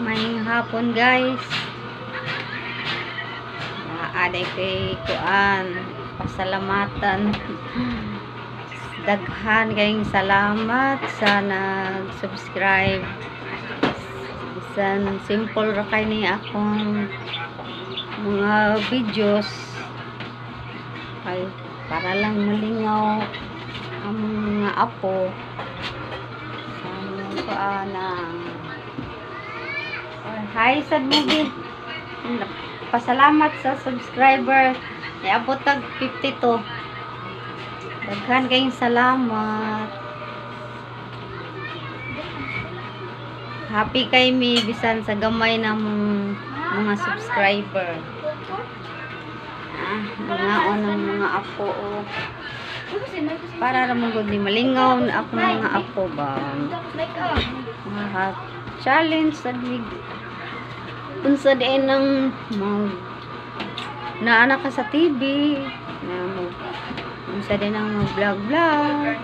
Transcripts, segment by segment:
Maayong hapon, guys. Naa kay kuan, pasalamatan. Daghan kayong salamat sa nag-subscribe. Bisan simple ra kay ni akong mga videos. Kay para lang malingaw ang mga apo sa mga kuan ang. Hi sad mo bi. Pasalamat sa subscriber. Niabot tag 52. Daghan kayong salamat. Happy kay mi bisan sa gamay na mong mga subscriber. Ah, mga ng mga apo oh. Para ra man gud ni malingaw na akong mga apo ba. Mga challenge sad mig unsa din ang mag naana ka sa TV na mag unsa din ang mag vlog vlog.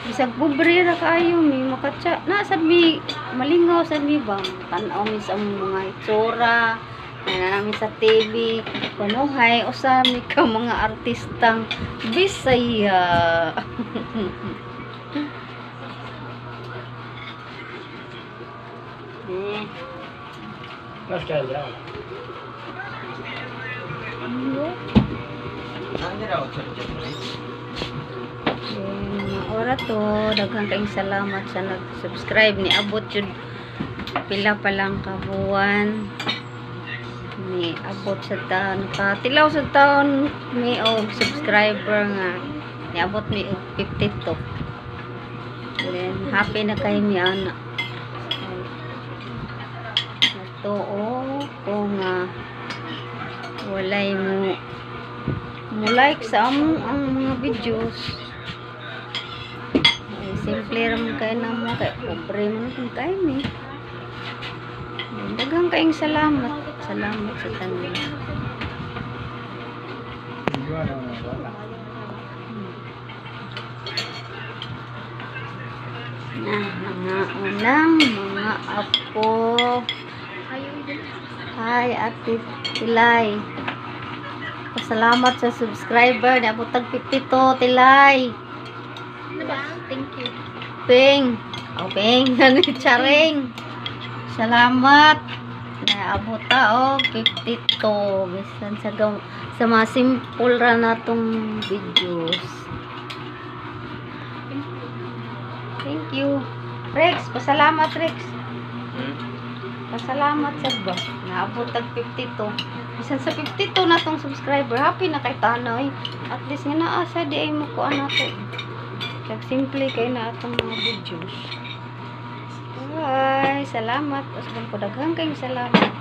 Bisag pobre ra kaayo mi makatsa na sad mi malingaw sad mi ba tan-aw mi sa mga itsura na namin sa TV kunuhay usa mi ka mga artistang Bisaya. Eh. Mga ora to, daghan kayong salamat sa nag-subscribe. Ni abot yun pila pa lang kabuwan. Ni abot sa taon, nakatilaw sa taon mi og subscriber nga ni abot mi og 52. Then happy na kay mi ana. Nagtuo ko nga walay mo mo like sa among ang mga videos. Ay, simple ra man kay namo kay pobre man kung kay mi. Daghang kayong salamat. Salamat sa tanan. Na mga unang mga apo. Hi, Ate Tilay. Pasalamat sa subscriber. Niabot tag 52, Tilay. Ano ba? Thank you. Ping. Oh, ping. Ano charing. Salamat. Naabot ta og 52. Bisan sa sa mga simple ra natong videos. Thank you. Rex, pasalamat Rex. Pasalamat sa ba. Naabot tag 52. Bisan sa 52 na tong subscriber, happy na kay tanoy. At least nga naa sa di ay mo kuan nato. Kag simple kay na atong mga videos. Bye. Salamat. Usbon ko daghan kayong salamat.